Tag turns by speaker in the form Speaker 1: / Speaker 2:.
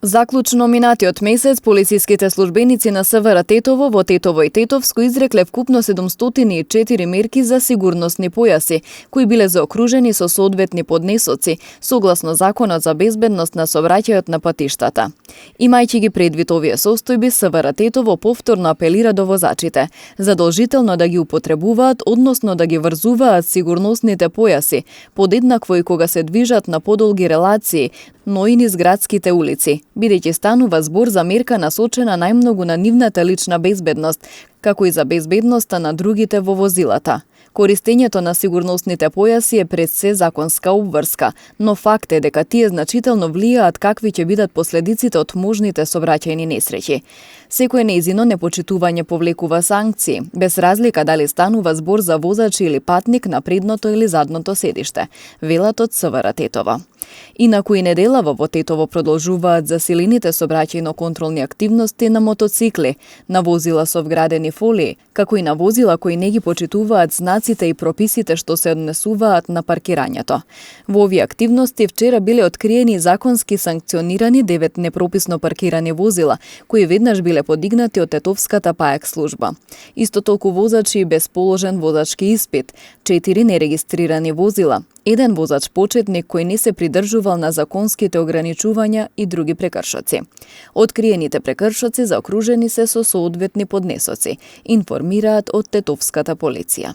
Speaker 1: Заклучно минатиот месец, полициските службеници на СВР Тетово во Тетово и Тетовско изрекле вкупно 704 мерки за сигурносни појаси, кои биле заокружени со соодветни поднесоци, согласно Законот за безбедност на сообраќајот на патиштата. Имајќи ги предвид овие состојби, СВР Тетово повторно апелира до возачите задолжително да ги употребуваат, односно да ги врзуваат сигурносните појаси, подеднакво и кога се движат на подолги релации, но и низ градските улици, бидејќи станува збор за мерка насочена најмногу на нивната лична безбедност, како и за безбедноста на другите во возилата. Користењето на сигурносните појаси е пред се законска обврска, но факт е дека тие значително влијаат какви ќе бидат последиците од можните сообраќајни несреќи. Секое нејзино непочитување повлекува санкции, без разлика дали станува збор за возач или патник на предното или задното седиште, велат од СВР Тетово. Инаку и неделаво во Тетово продолжуваат засилените сообраќајно-контролни активности на мотоцикли, на возила со вградени фолии, како и на возила кои не ги почитуваат знаците и прописите што се однесуваат на паркирањето. Во овие активности вчера биле откриени законски санкционирани 9 непрописно паркирани возила, кои веднаш биле подигнати од Тетовската ПАЕК служба. Исто толку возачи без положен возачки испит, 4 нерегистрирани возила, 1 возач почетник кој не се придржувал на законските ограничувања и други прекршоци. Откриените прекршоци заокружени се со соодветни поднесоци, информираат од Тетовската полиција.